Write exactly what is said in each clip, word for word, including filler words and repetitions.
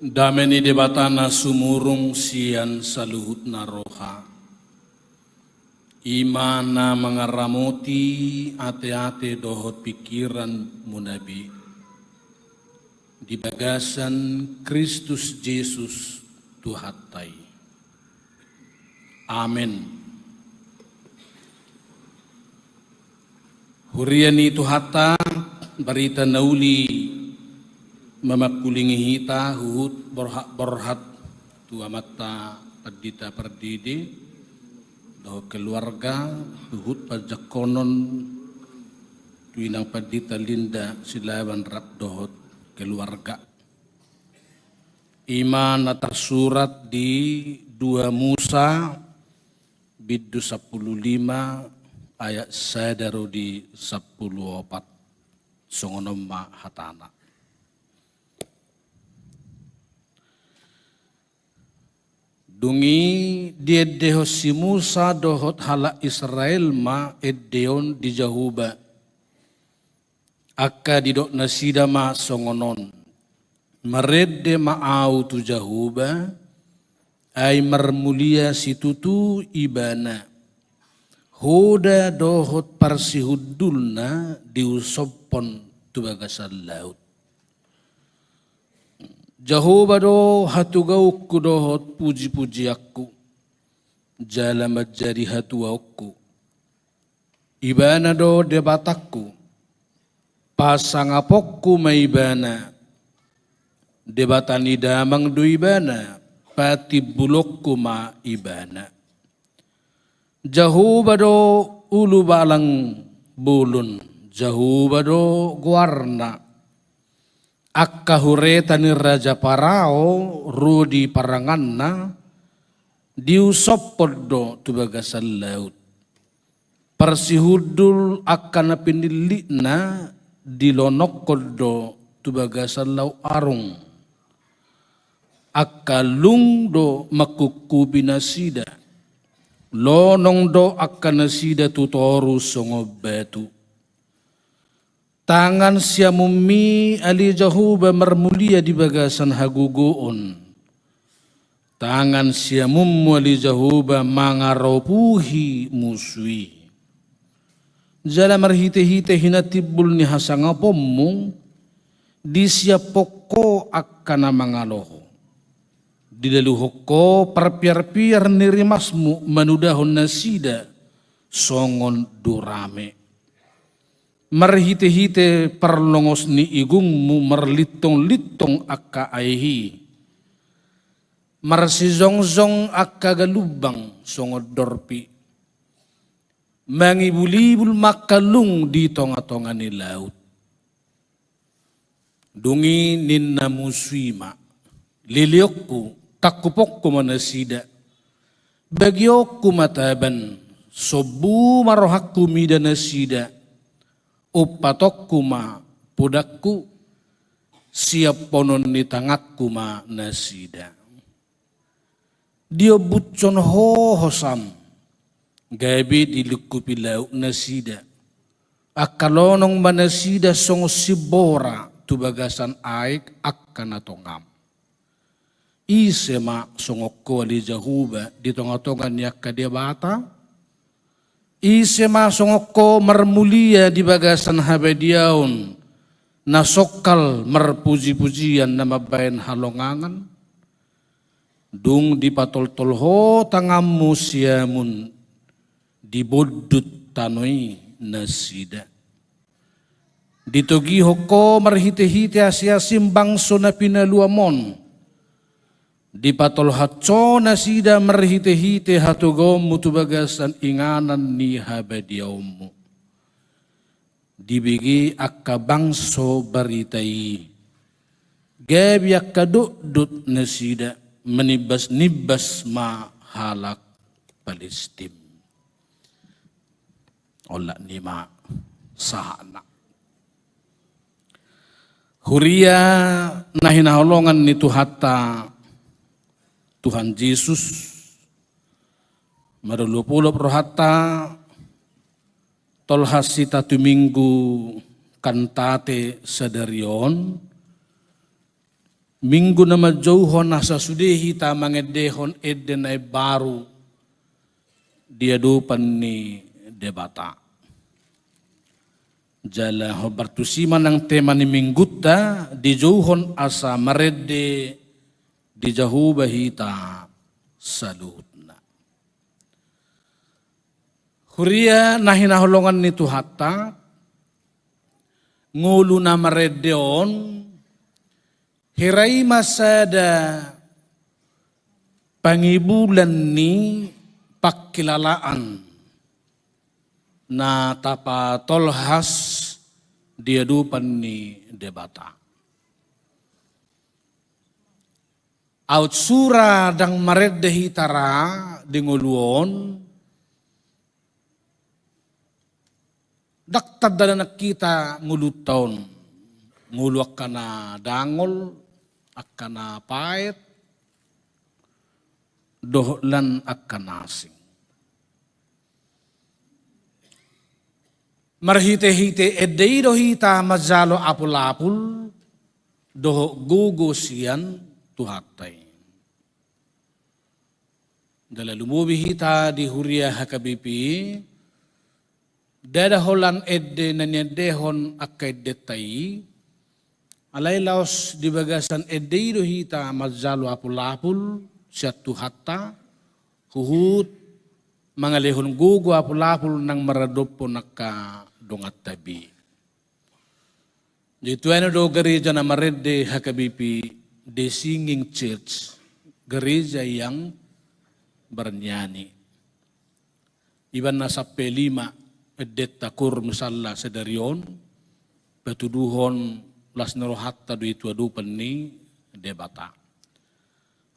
Dame ni Debata na sumurung sian saluhutna roha, i ma na mangaramoti ateate dohot pingkiranmuna be, di bagasan Kristus Jesus Tuhanta i. Amen. Huria ni Tuhanta, barita na uli ma mangkulingi hita huhut borhat-borhat tu amanta Pandita Pardede dohot keluarga, huhut panjangkonon tu inang Pandita Linda Silaban rap dohot keluarga. I ma na tarsurat di dua Musa, bindu sampulu lima, ayat sada ro di sampulu opat. Songon on ma hatana. Dung i diendehon si Musa dohot halak Israel ma ende on di Jahowa. Angka didok nasida ma songon on: Marende ma ahu tu Jahowa, ai marmulia situtu Ibana. Hoda dohot parsihundulna diusophon tu bagasan laut. Jahowa do hatugaonku dohot pujipujianku, jala manjadi hatuaonku. Ibana do Debatangku, pasangaponku ma Ibana. Debata ni damang do Ibana, patimbulonku ma Ibana. Jahowa do ulubalang bolon, Jahowa do goarna. Angka hureta ni Raja Parao ro di paranganna, diusophon do tu bagasan laut. Parsihundul angka na pinillitna dilonongkon do tu bagasan Laut Arung. Angka lung do mangkungkupi nasida. Lonong do angka nasida tu toru songon batu. Tangan siamunmi ale Jahowa marmulia di bagasan hagogoon. Tangan siamunmu ale Jahowa mangaropuhi musu i. Jala marhitehite hinatimbul ni hasangaponmu, disiaphon ho angka na mangalo ho. Dilaluhon ho parpiarpiar ni rimasmu manudahon nasida songon durame. Marhitehite parlongos ni igungmu marlintonglintong angka aek i. Marsijongjong angka galumbang songon dorpi. Mangibulibul ma angka lung di tongatonga ni laut. Dung i ninna musu i ma: Leleonku, tangkuponku ma nasida. Bagionku ma taban, sombu ma rohangku mida nasida. Umpatonku ma podangku, siaphonon ni tanganku ma nasida. Diombushon ho hosam, gabe dilingkupi laut nasida. Angka lonong ma nasida songon simbora tu bagasan aek angka na tongam. Ise ma songon ho ale Jahowa di tongatonga ni angka debata? Ise ma songon ho marmulia di bagasan habadiaon, na songkal marpujipujian na mambahen halongangan? Dung dipatoltol ho tanganmu siamun, dibondut tano i nasida. Ditogihon ho marhitehite asiasi bangso na pinaluam on. Dipatolhas ho nasida marhitehite hatugaonmu tu bagasan inganan ni habadiaonmu. Dibege angka bangso barita i, gabe angka dotdot nasida, manimbasnimbas ma halak Palistim. Olat ni ma sahatna. Huria na hinaholongan ni Tuhanta, Tuhan Jesus, marolopolop rohanta, tolhas hita tu Minggu Kantate sadari on, Minggu na manjouhon asa sude hita mangendehon ende na imbaru di adopan ni Debata. Jala hombar tusi ma nang tema ni minggunta, dijouhon asa marende di Jahowa hita saluhutna. Huria na hinaholongan ni Tuhanta, ngolu na marende on, hira i ma sada pangibulan ni pangkilalaan na tapatolhas di adopan ni Debata. Aut sura ndang marende hita ra di ngolu on, ndang tanda na hita ngolunta on, ngolu angka na dangol, angka na paet, dohot lan angka na asing. Marhitehite ende i do hita manjalo apulapul dohot gogo sian Tuhanta i. Jala lumobi hita di huria H K B P, ndada holan ende na niendehon angka endenta i, alai laos di bagasan ende i do hita manjalo apulapul sian Tuhanta, huhut mangalehon gogo apulapul nang maradophon angka donganta be. Jadi tu anon do gareja na marende H K B P, The Singing Church, gereja yang bernyanyi. Iba na sampe lima endenta koor misalna sadari on, patuduhon las ni rohanta do i tu adopan ni Debata.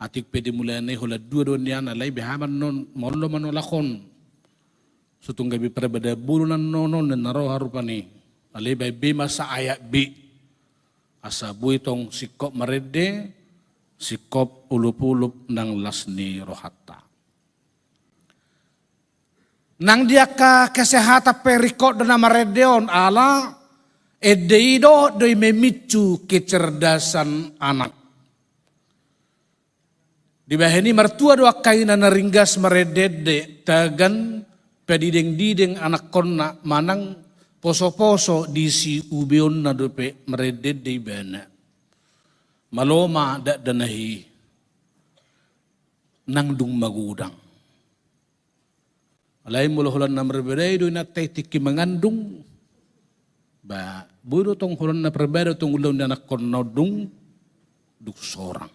Atik pe dimulai na i holan dua do nian, alai beha ma annon, molo manolak on. So tung gabe parbadaan boru na annon, ninna roha rupani. Alai baen be ma saayat be. Asa boi tong singkop marende, singkop olopolop nang las ni rohanta. Nang di angka kesehatan pe ringkot do na marende on, ala ende i dohot do i memicu kecerdasan anak. Dibahen i martua do angka ina na ringgas marende-ende, tagan padideng-dideng anakkonna manang poso-poso disiubeonna dope marende-ende ibana. Malo ma dakdanak i nang dung magodang. Alai molo holan na marbadai do inanta i tingki mangandung, ba boi do tong holan na parbada tong ulaon ni anakkonna on dung, dung sorang.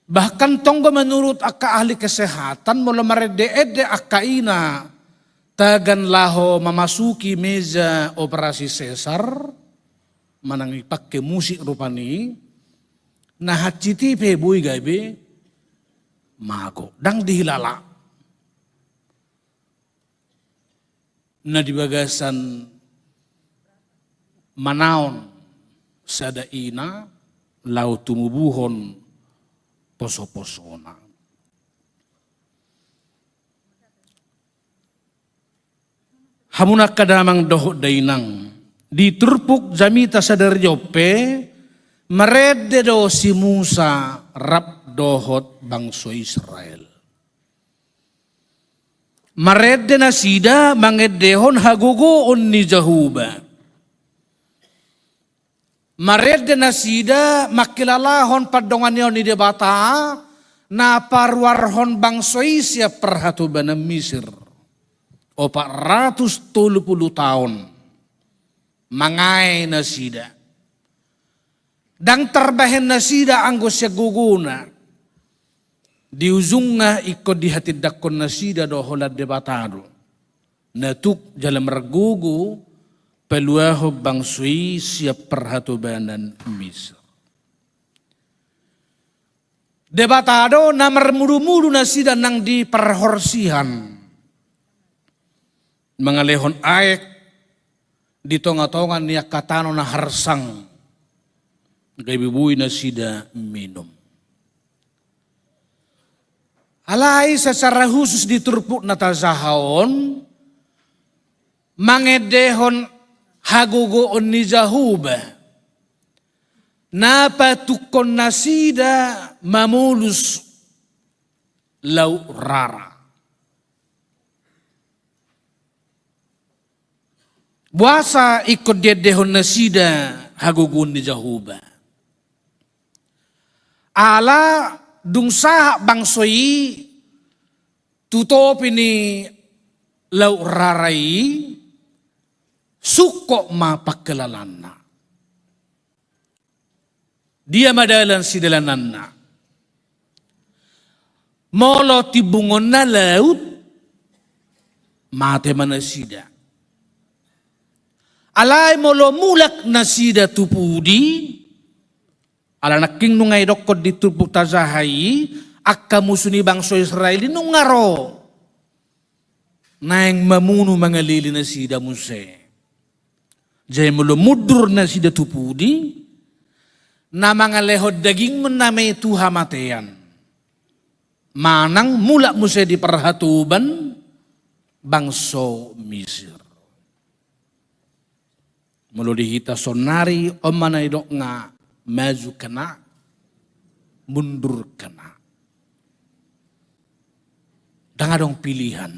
Bahkan tong do menurut angka ahli kesehatan, molo marende-ende angka ina tagan laho mamasuki meja operasi sesar, manang ipake musik rupani, na hansit i pe boi gabe mago, ndang dihilala. Na di bagasan manaon sada ina laho tumubuhon poso-posona. Hamu angka damang dohot dainang, di turpuk jamita sadari on pe, marende do si Musa rap dohot bangso Israel. Marende nasida mangendehon hagogoon ni Jahowa. Marende nasida mangkilalahon pandonganion ni Debata na paruarhon bangso i sian parhatobanan Misir. Opat ratus tolu pulu taon mangae nasida. Ndang tarbahen nasida anggo sian gogona. Di ujungna ingkon dihatindangkon nasida do holan Debata do na tuk jala margogo paluahon bangso i sian parhatobanan Misir. Debata do na marmudumudu nasida nang di parhorsihan, mangalehon aek di tongatonga ni angka tano na harsang, gabe boi nasida minum. Alai secara khusus di turpuk na tajaha on, mangendehon hagogoon ni Jahowa. na patungkon nasida mamolus laut rara. Boasa ingkon diendehon nasida hagogoon ni Jahowa? Ala dung sahat bangso i tu topi ni laut rara i, sungkot ma pangkilalaanna. Dia ma dalan sidalananna? Molo timbungonna laut, mate ma nasida. Alai molo mulak nasida tu pudi, ala nangkin nunga didokkon di turpuk tajaha i, angka musu ni bangso Israel i nunga ro naeng mamunu mangalele nasida muse. Jadi molo mundur nasida tu pudi, na mangalehon dagingna ma i tu hamatean. Manang mulak muse di parhatoban bangso Misir. Molo di hita saonnari, on ma na didok nga maju kena, mundur kena. Ndang adong pilihan.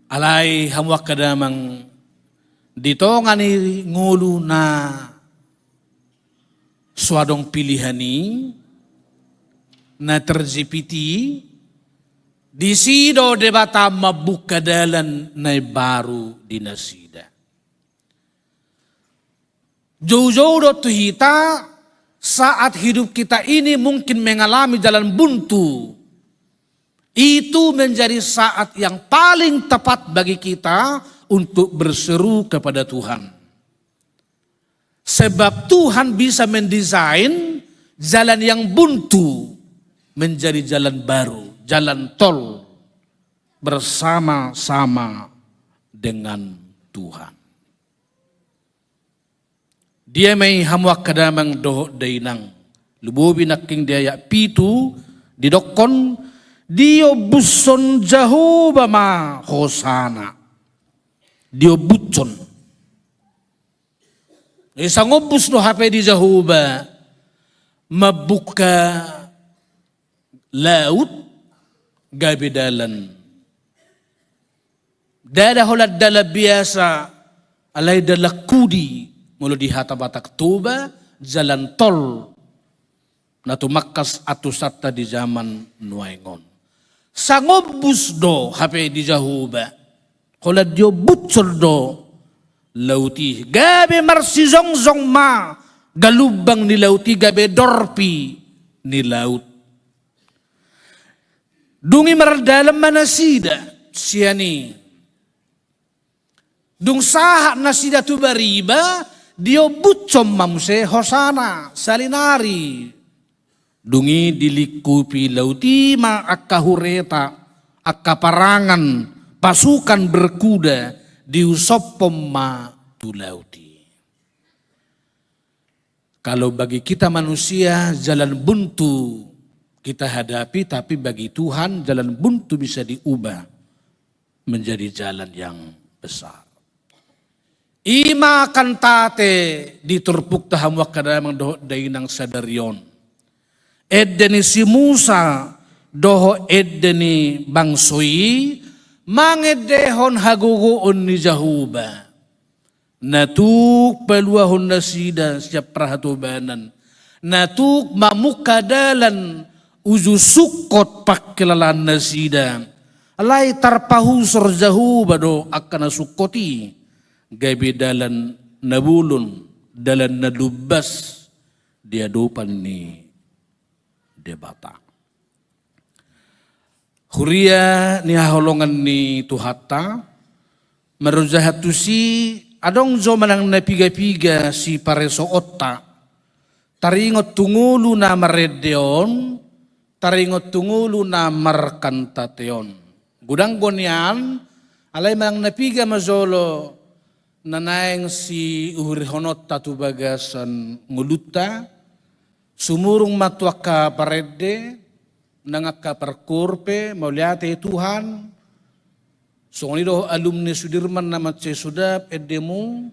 Alai hamu angka damang, di tonga ni ngolu na so adong pilihan i, na terjepit i, disi do Debata mambuka dalan na imbaru di nasida. Joujou do tu hita, saat hidup kita ini mungkin mengalami jalan buntu. Itu menjadi saat yang paling tepat bagi kita untuk berseru kepada Tuhan. Sebab Tuhan bisa mendesain jalan yang buntu menjadi jalan baru, jalan tol bersama-sama dengan Tuhan. Dia ma i hamu angka damang dohot dainang, lumobi nangkin di ayat pitu didokkon, diombushon Jahowa ma hosana. Diombushon. Jadi sangombus do hape di Jahowa mambuka laut gabe dalan. Ndada holan dalan biasa, alai dalan hudi, molo di hata Batak Toba, jalan tol. Na tumangkas atusanta di zaman nuaeng on. Sangombus do hape di Jahowa. Holan diombushon do laut i. Gabe marsijongjong ma galumbang ni laut i, gabe dorpi ni laut. Dung i mardalan ma nasida sian i. Dung sahat nasida tu bariba, diombushon ma muse hosana, salinari. Dung i dilingkupi laut i ma angka hureta, angka parangan, pasukan berkuda, diusophon ma tu laut i. Kalau bagi kita manusia, jalan buntu kita hadapi, tapi bagi Tuhan, jalan buntu bisa diubah menjadi jalan yang besar. I ma kantate di turpukta hamu angka damang dohot dainang sadari on. Ende ni si Musa dohot ende ni bangso i mangendehon hagogoon ni Jahowa. Na tuk paluahon nasida sian parhatobanan, na tuk mamungka dalan uju sungkot pangkilalaan nasida. Alai tarpahusor Jahowa do angka na sungkot i, gabe dalan na bolon, dalan na lumbas di adopan ni Debata. Huria ni haholongan ni Tuhanta, marjaha tusi adong jo manang na piga-piga siparesoonta, taringot tu ngolu na marende on, taringot tu ngolu na markantate on. Godang do nian, alai manang na piga ma jolo na naeng siuhurhononta tu bagasan ngolunta, sumurung ma tu angka parende, nang angka parkoor pe, mauliate Tuhan, songon i do alumni Sudirman na mansai so dapot endemu,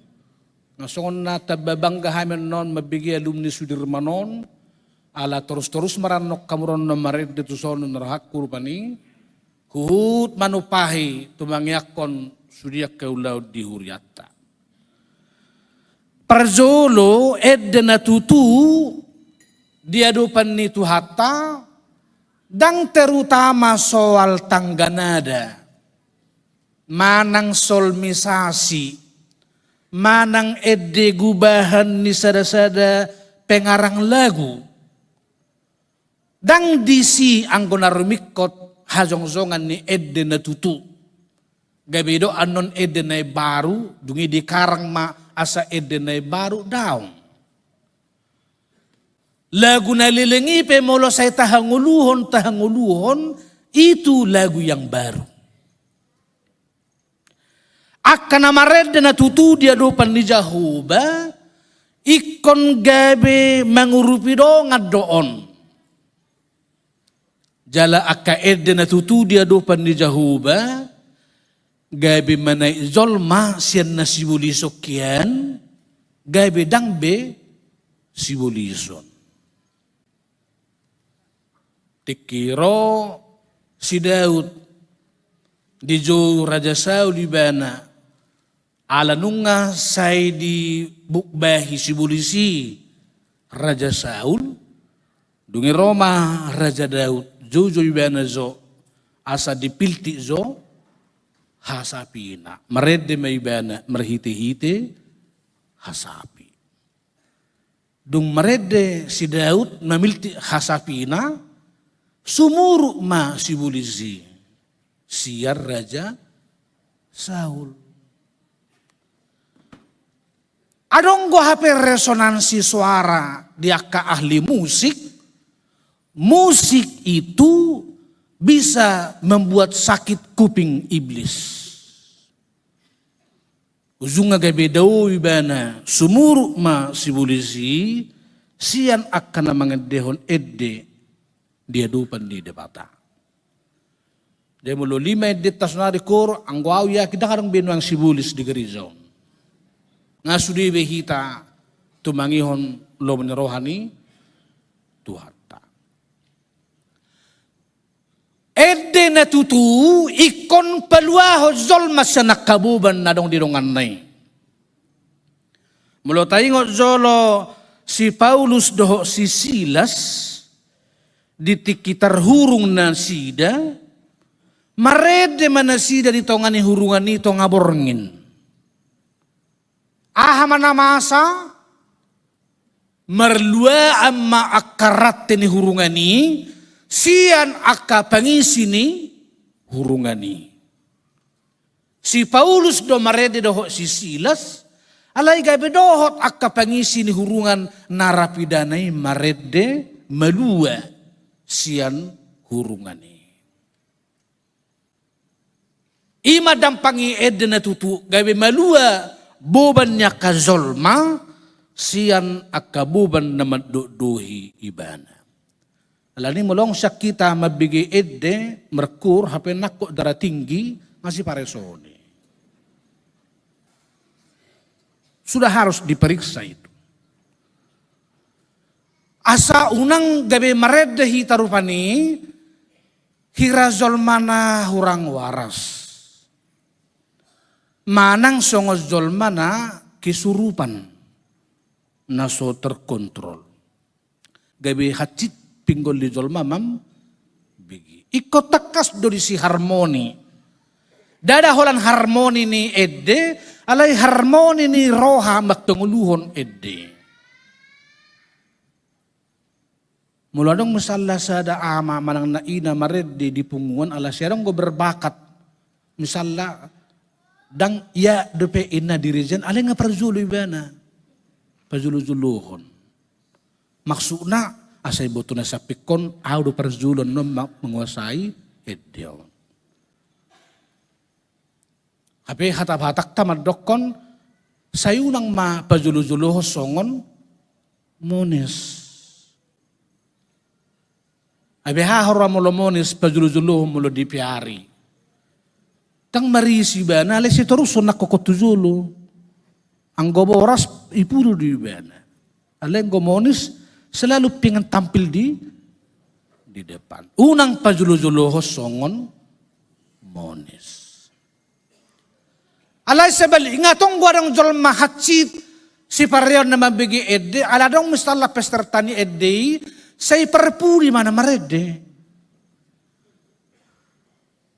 Na songon na tamba bangga hami annon mambege alumni Sudirman on, ala torus-torus ma rap dohot hamu on na marende tu son, na rohangku rupani huhut manumpahi tu mangeakhon sude angka ulaon di hurianta. Parjolo, ende na tutu di adopan ni Tuhanta, ndang terutama soal tangga nada, manang solmisasi, manang ende gubahan ni sada-sada pengarang lagu. Ndang disi anggo na rumingkot hajongjongan ni ende na tutu. Gabe didok annon ende na imbaru, dung i dikarang ma asa ende na imbaru, daong. Lagu na leleng i pe molo sai tahangoluhon, tahangoluhon, itu lagu yang baru. Angka na marende na tutu di adopan ni Jahowa, ingkon gabe mangurupi dongan do on. Jala angka ende na tutu di adopan ni Jahowa, gabe manaek jolma sian na sibolis on hian, gabe ndang be sibolison. Tingki ro si Daud dijou Raja Saul ibana, ala nunga sai dibukbahi sibolis i Raja Saul, dung i ro ma Raja Daud, joujou ibana jo, asa dipiltik jo hasapina, marende ma ibana marhite-hite hasapi. Dung marende si Daud mamiltik hasapina, sumurut ma sibolis i sian Raja Saul. Adong do hape resonansi suara di angka ahli musik, musik itu bisa membuat sakit kuping iblis. Ujungna gabe dao ibana, sumurut ma sibolis i sian angka na mangendehon ende di adopan ni Debata. Jadi molo lima endenta sonari, kor anggo au yakin ndang adong be nuaeng sibolis di gareja on. Nga sude be hita tumangihon lomo ni roha ni Tuhanta. Ende na tutu ingkon paluahon jolma sian angka boban na adong di donganna i. Molo taingot jolo si Paulus dohot si Silas, di tingki tarhurung nasida, marende ma nasida di tonga ni hurungan i tonga borngin. Aha ma na masa? Marluaan ma angka rante ni hurungan i sian angka pangisi ni hurungan i. Si Paulus do marende dohot si Silas, alai gabe dohot angka pangisi ni hurungan narapidana i marende malua sian hurungan i. I ma dampang ni ende na tutu, gabe malua boban ni angka jolma sian angka boban na mandokdok ibana. Alani molo sian hita mambege ende merkur hape nangkok darah tinggi, masih paresoni. Sudah harus diperiksa itu. Asa unang gabe marende hita rupani, hira jolma na hurang waras. Manang songon jolma na kesurupan, na so terkontrol. Gabe hansit pinggol ni jolma mambege. Ingkon tangkas do disi harmoni. Ndada holan harmoni ni ende, alai harmoni ni roha mangkangoluhon ende. Molo adong misalna sada ama manang na ina marende di punguan ala sai adong do berbakat. Misalna ndang ia dope ina dirijen, alai nga parjolo ibana. Pajolo-jolohon. Maksudna, asa iboto na sampingkon, au do parjolo annon ma-, menguasai ende on. Hape hata Batakta mandokkon, sai unang ma pajolo-jolohon songon mones. Ai beha ho ra molo mones pajolo-jolohon molo dipeari. Ndang marisi ibana, alai sai torushon nangkok tu jolo. Anggo boras, i pudu do ibana. Alai anggo monis, selalu pengen tampil di, di depan. Unang pajolo-jolohon songon monis. Alai sebalikna, tong do adong jolma hansit sipareon na mambege ende, ala adong misalna peserta ni ende i, sai parpudi ma na marende.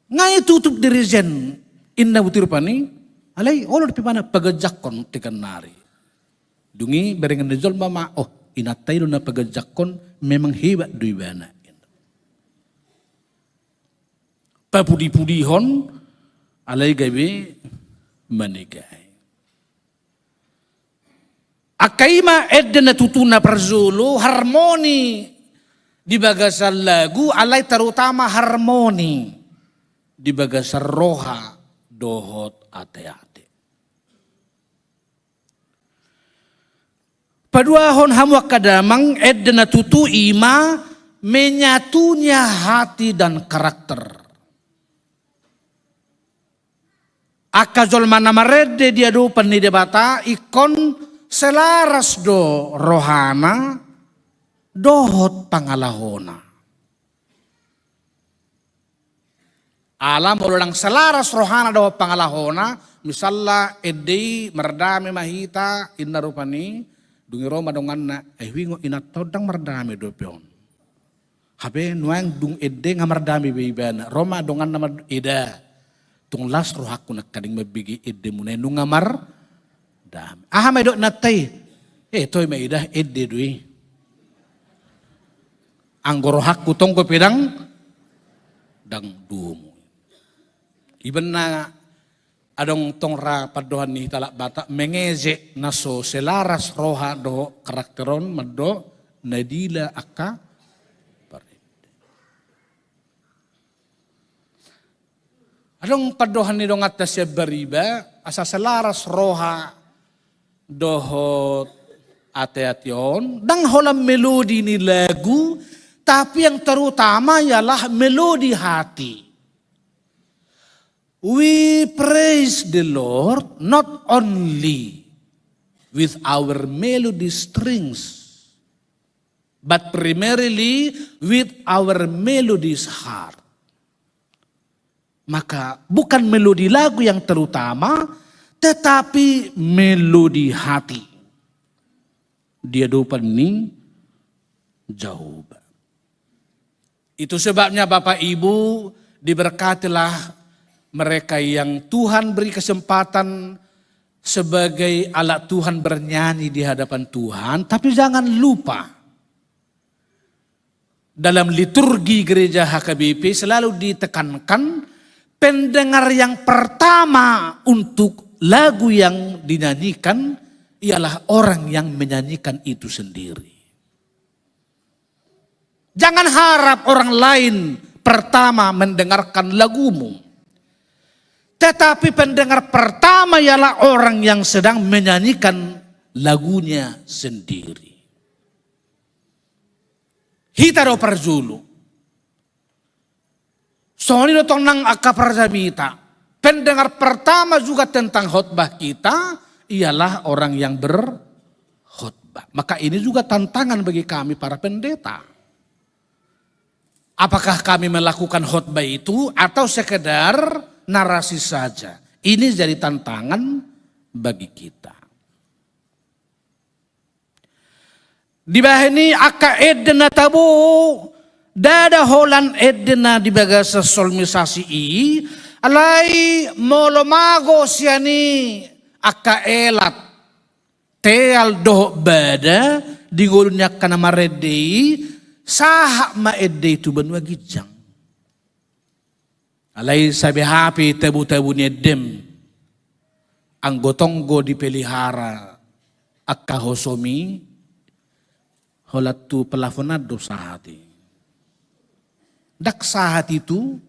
Nga i tutup dirijen, inna butir pani, alai olo dope ibana paganjakkon tingki nari. Dung i bereng ni jolma ma, oh, inanta i do na paganjakkon, memang hebat do ibana. Papudi-pudihon, alai gabe manegai. Angka i ma ende na tutu na parjolo, harmoni di bagasan lagu, alai terutama harmoni di bagasan roha dohot ate-ate. Paduahon hamu angka damang, ende na tutu i ma menyatunya hati dan karakter. Angka jolma na marende di adopan ni Debata ingkon selaras do rohana dohot pangalahona. Ala molo ndang selaras rohana dohot pangalahona, misalna ende i mardame ma hita, inna rupani, dung i ro ma donganna, eh, huingot inanta on ndang mardame dope on. Hape nuaeng dung ende nga mardame be ibana, ro ma donganna mandok, eda, tung las rohangku nangkaning mambege endemuna i nunga mardame. Aha ma didok inanta i? Eh, toe ma eda, ende do i. Anggo rohangku tong dope ndang, ndang domu. Ibaen na adong tong ra pandohan ni hita halak Batak, mengejek na so selaras roha dohot karakter on mandok na dila angka parende. Adong pandohan ni donganta sian Bariba, asa selaras roha dohot ate-ate on, ndang holan melodi ni lagu, tapi yang terutama ialah melodi hati. We praise the Lord not only with our melody strings, but primarily with our melodious heart. Maka bukan melodi lagu yang terutama, tetapi melodi hati di adopan ni Jahowa. Itu sebabnya Bapak Ibu, diberkatilah mereka yang Tuhan beri kesempatan sebagai alat Tuhan bernyanyi di hadapan Tuhan, tapi jangan lupa, dalam liturgi gereja H K B P selalu ditekankan pendengar yang pertama untuk lagu yang dinyanyikan ialah orang yang menyanyikan itu sendiri. Jangan harap orang lain pertama mendengarkan lagumu. Tetapi pendengar pertama ialah orang yang sedang menyanyikan lagunya sendiri. Hita do parjolo. Songon i do tong nang angka parjamita. Pendengar pertama juga tentang khotbah kita ialah orang yang berkhotbah. Maka ini juga tantangan bagi kami para pendeta. Apakah kami melakukan khotbah itu atau sekedar narasi saja? Ini jadi tantangan bagi kita. Dibahen i angka ende na tabo, ndada holan ende na di bagasan solmisasi i, alai molo mago sian i angka elat, teal dohot bada di ngolu ni angka na marende i, sahat ma ende i tu banua ginjang. Alai sabe hape tabo-tabo ni endem, anggo tong do dipelihara angka hosom i, holan tu pelafonan do sahat i. Ndang sahat i tu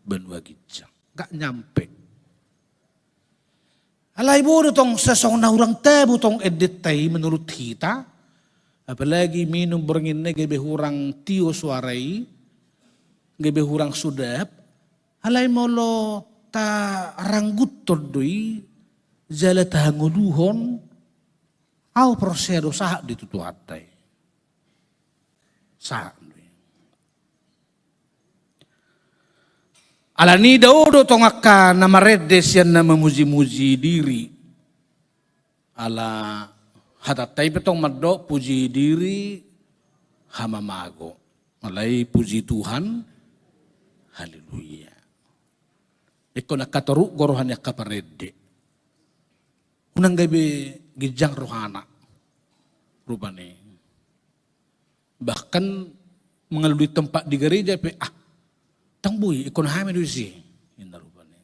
banua ginjang, ndang nyampe. Alai bodo tong sasongon na hurang tabo tong endenta i menurut hita. Apalagi minum borngin na gabe hurang tio suara i, gabe hurang sudap. Alai molo tarangguthon do i, jala tahangoluhon, au porsea do sahat do i tu Tuhanta i. Sahat do i. Alani i dao do tong angka na marende sian na mamujimuji diri. Ala hatanta i pe tong mandok puji diri hamamago. Alai puji Tuhan, haleluya. Ingkon angka toruk do roha ni angka parende. Unang gabe ginjang rohana. Rupani. Bahkan mengalului tempat di gereja pe, ah, ndang boi, ingkon hami do disi. Inna rupani.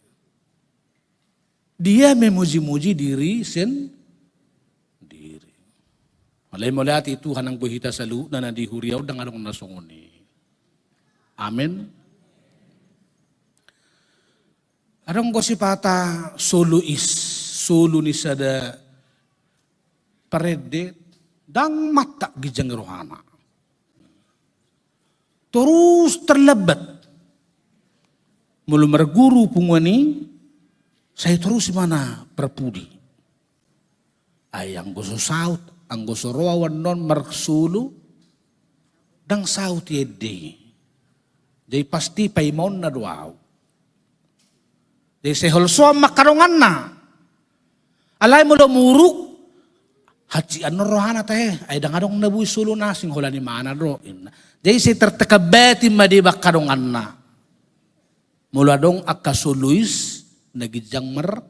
Dia memuji-muji diri sendiri. Alai mauliate Tuhan, anggo hita saluhutna na di huria on ndang adong na songon i. Amen. Adong do sipata solois, solo ni sada parende, ndang mantak ginjang rohana. Torus terlambat. Molo marguru punguan i, sai torus ibana parpudi. Ai anggo so saut, anggo so ro au annon marsolo, ndang saut i ende i. Jadi pasti paimaonna do au. Jadi sai holsoan ma angka donganna. Alai molo muruk, hansit annon rohana tahe, ai ndang adong na boi solo na asing, holan imana do, inna. Jadi sai tertekan batin ma dia angka donganna. Molo adong angka solois na ginjang mar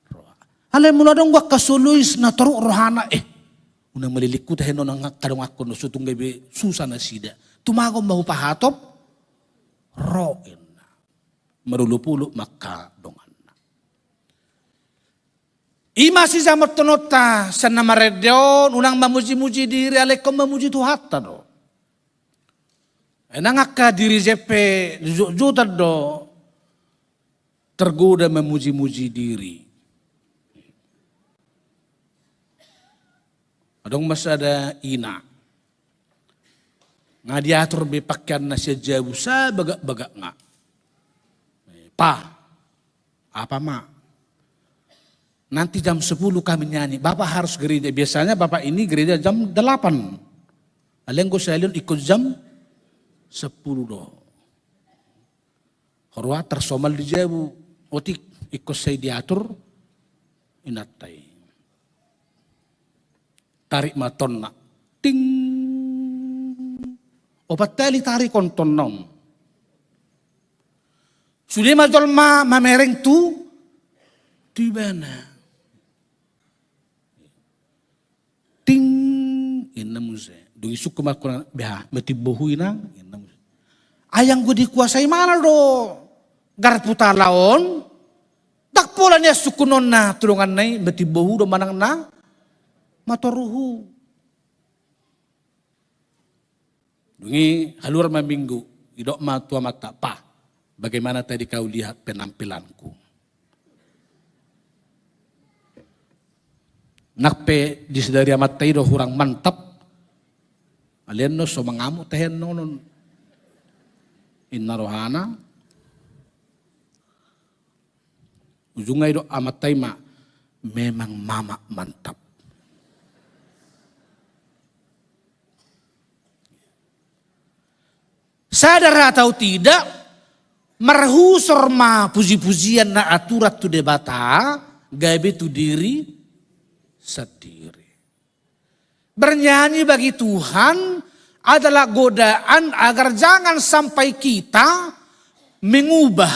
roha. Alai molo adong do angka solois na toruk rohana, eh, unang malilingku tahe annon angka donganhon, so tung gabe susa nasida. Tumagon ma hupahatop ro, inna. Marolopolop ma angka donganna. I ma sijamothononta sian na marende on, unang mamujimuji diri, alai ingkon mamuji Tuhanta do. Ai nang angka dirijen pe jotjotan do tergoda mamujimuji diri. Adong ma sada ina. Nga diatur be pakeanna sian jabu, sabagak-bagakna. Pa, apa ma? Nanti jam sepuluh kami nyanyi. Bapak harus gereja. Biasanya bapak ini gereja jam delapan. Alai anggo sahali on ingkon jam sepuluh do. Huroha tarsomal di jabu. Otik, ingkon sai diatur inanta i. Tarik ma tonna. Ting. Opat hali tarikon tonna on. Sude ma jolma mamereng tu, tu ibana. Ting, inna muse. Dung i sungkun ma, beha, matimbo hu inang, inna muse. Ai anggo dikuasai ibana do garputala on, ndang pola nian sungkunonna tu donganna i, matimbo hu do manang na matoru hu. Dung i haluar ma minggu, didok ma tu amanta, "Pa, bagaimana tadi kau lihat penampilanku?" Nang pe disadari amanta i do hurang mantap, alai annon so mangamuk tahe annon, inna rohana. Ujungna didok amanta i ma, "Memang mamak mantap." Sadar atau tidak, marhusor ma puji-pujian na aturan tu Debata gabe tu diri sandiri. Bernyanyi bagi Tuhan adalah godaan agar jangan sampai kita mengubah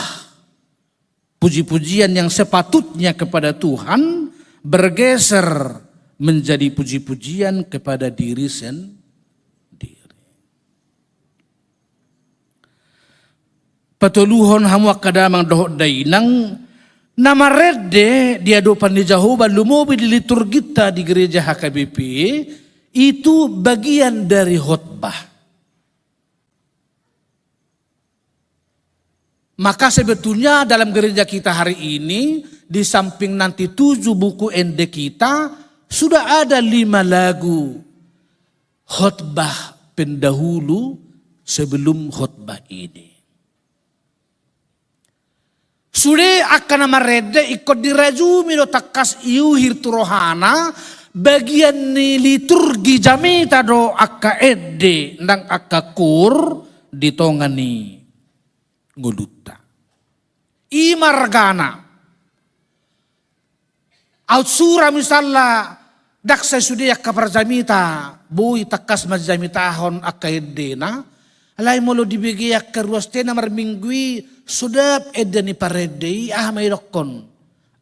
puji-pujian yang sepatutnya kepada Tuhan bergeser menjadi puji-pujian kepada diri sendiri. Patoluhon hamu angka damang dohot dainang, na marende di adopan ni Jahowa, lumobi di liturginta di gereja H K B P, itu bagian dari khotbah. Maka sebetulnya dalam gereja kita hari ini, di samping nanti tujuh buku ende kita, sudah ada lima lagu khotbah pendahulu sebelum khotbah ini. Sude angka na marende ingkon dirajumi do tangkas iuhir tu rohana, bagian ni liturgi jamita do angka ende nang angka koor di tonga ni ngolunta. I ma argana. Aut sura misalna, ndang sai sude angka parjamita boi tangkas manjamitahon angka endena, alai molo dibege angka ruas tena marminggu i, so dap ende ni parende i, aha ma idokkon?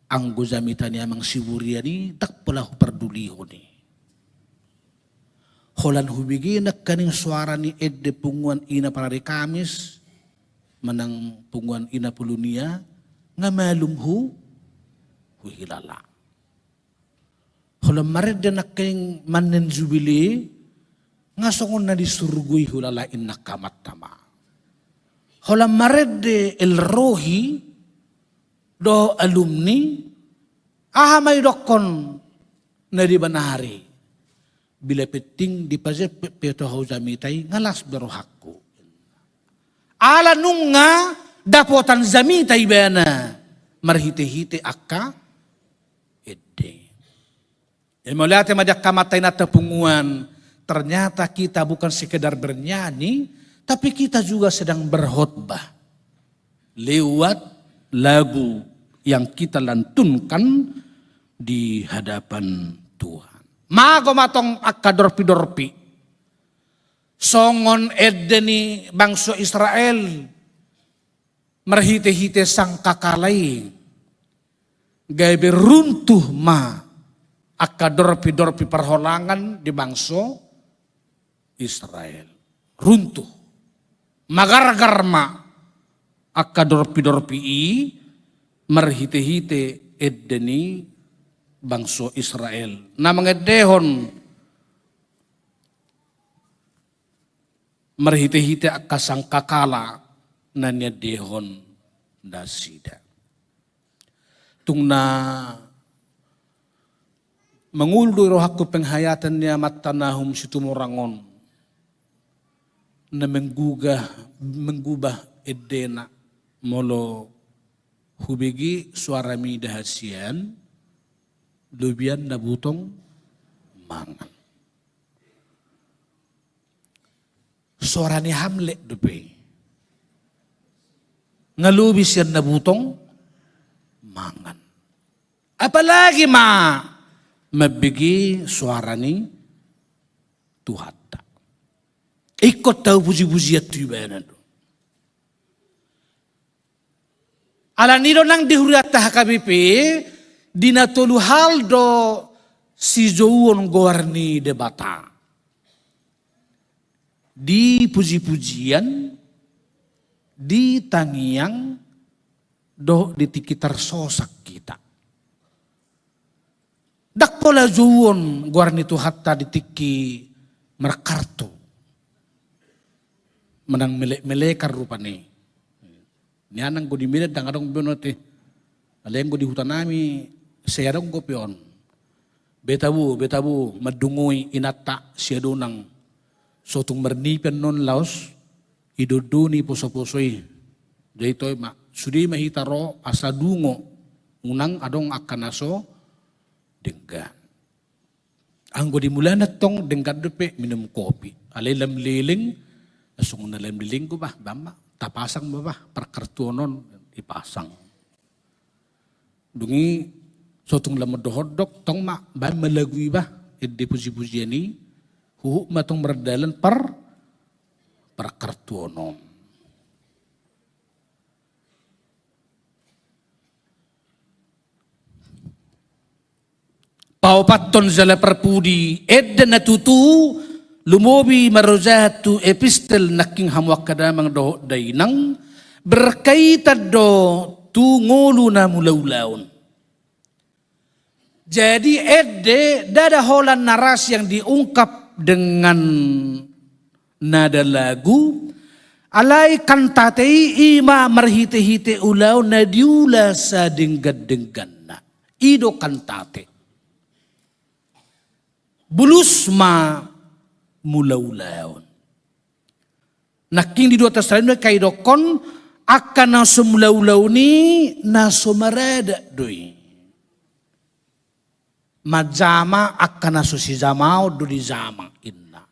Anggo jamita ni amang siburian i ndang pola hupardulihon i. Holan hubege nangkaning soara ni ende punguan i na parari Kamis, manang punguan i na pulunia, nga malum hu, huhilala. Holan marende nangkaning manen jubili, nga songon na di surgo i hulala inna kamantama. Holan marende El Rohi dohot alumni, aha ma idokkon na di banari? Bila penting dipajempek pe tu hau jamita i, nga las be rohangku. Ala nunga dapotan jamita ibana marhite-hite angka ende. Jadi mauliate ma di angka amanta inanta punguan, ternyata kita bukan sekedar bernyanyi, tapi kita juga sedang berkhotbah lewat lagu yang kita lantunkan di hadapan Tuhan. Mago ma tong angka dorpi-dorpi. Songon ende ni bangso Israel marhite-hite sangkakala i, gabe runtuh ma angka dorpi-dorpi parholangan di bangso Israel. Runtuh. Magargar ma angka dorpi-dorpi i marhite-hite ende ni bangso Israel. Na mangendehon marhite-hite angka sangkakala na niendehon nasida. Tung na mangolu do i rohangku penghayatan ni amanta Nahum Situmorang on, na menggugah, menggubah endena molo hubege soara mida hasian, lobian na butong mangan. Soara ni Hamlet dope. Nga lobi sian na butong mangan. Apalagi ma mambege soara ni Tuhanta. Ingkon tau puji-pujian tu ibana do. Alani do nang di hurianta H K B P, di na tolu hal do sijouon goar ni Debata. Di puji-pujian, di tangiang, dohot di tingki tarsosak hita. Ndang pola jouon goar ni Tuhanta di tingki markartu. Manang melek-melekan rupani. Nian anggo di Medan ndang adong be on ate. Alai anggo di hutanami sai adong dope on. Beta bo, beta bo, mandungoi inanta Siadonang. Sotung marnipi annon laos, idondoni poso-poso i. Jadi toe ma, sude ma hita ro asa dungo, unang adong angka na so denggan. Anggo di mulana tong denggan dope minum kopi. Alai lam leleng, songon na lam leleng do bah, bah ma, tapasang ma bah, parkartuon on dipasang. Dung i sotung lam ondok-ondok, tong ma, baen ma lagu i bah, ende puji-pujian i, huhut ma tong mardalan par, parkartuon on. Paopathon jala parpudi, ende na tutu, lumobi marojahan tu epistel nangkin hamu angka damang dohot dainang, berkaitan do tu ngolu na mulaulaon. Jadi ende ndada holan narasi yang diungkap dengan nada lagu, alai kantate i ima marhite-hite ulaon na diula sadenggan-dengganna. I do kantate. Bulus ma mulaulaon. Nangkin di dua Tesalonika idokkon, Angka na so mulaulaon i na so maradat do i. Manjama angka na so sijamaon do dijama inna.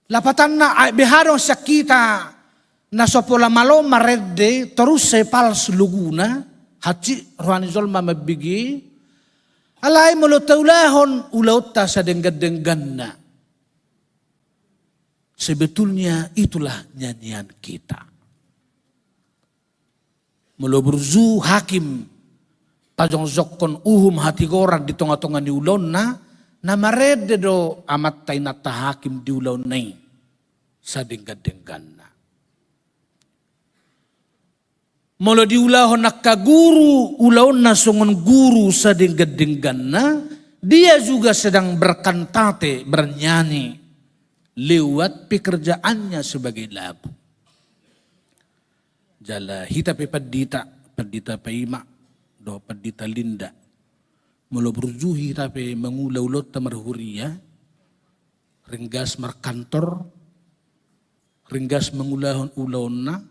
Lapatanna, ai beha do sian hita na so pola malo marende, torus sai pals loguna, hansit roha ni jolma mambege, alai molo taulahon ulaonta sadenggan-dengganna. Sebetulnya itulah nyanyian kita. Molo burju hakim pajongjongkon uhum hatigoran di tonga-tonga ni ulaonna, na marende do amanta inanta hakim di ulaonna i sadenggan-dengganna. Molo diulahon angka guru ulaonna songon guru sadenggan-dengganna, dia juga sedang berkantate, bernyanyi lewat pekerjaannya sebagai lagu. Jala hita pe pandita, pandita Paima dohot pandita Linda, molo burju hita pe mangula ulaonta marhuria, ringgas markantor, ringgas mangulahon ulaonna,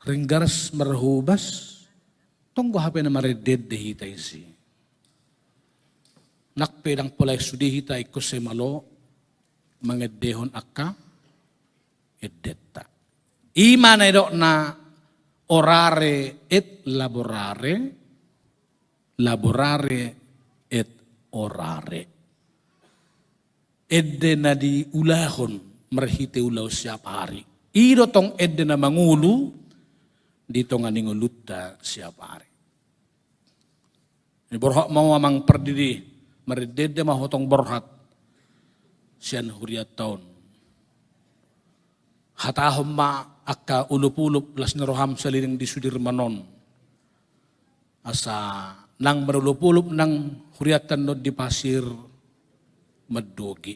ringgas marhobas, tong do hape na marende-ende hita disi. Nang pe ndang pola sude hita ingkon sai malo mangendehon angka endenta. I ma na nidokna orare et laborare, laborare et orare. Ende na diulahon marhite ulaon siap ari, i do tong ende na mangolu di tonga ni ngolunta siap ari. Borhat ma ho amang pardidi, marende-ende ma ho tong borhat sian hurianta on. Hatahon ma angka olop-olop las ni roham saleleng di Sudirman on, asa nang marolop-olop nang hurianta on di Pasir Mandoge.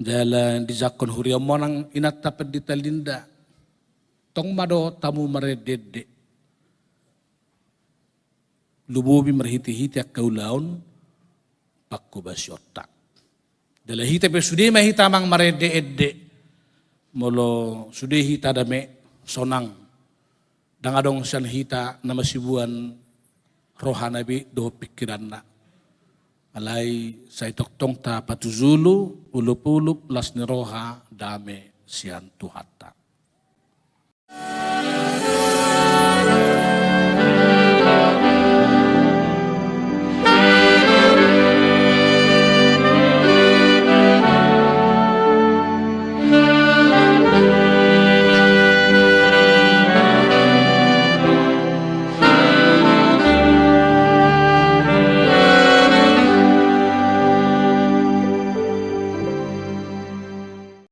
Jala dijangkon huriamu nang inanta pandita Linda, tong ma dohot hamu marende-ende. Lumobi marhite-hite angka ulaon panghobasionta. Jala hita pe sude ma hita amang marende-ende. Molo sude hita dame, sonang, ndang adong sian hita na masibuan rohana be dohot pingkiranna. Alai sai tongtong tapatujolo olop-olop las ni roha dame sian Tuhanta.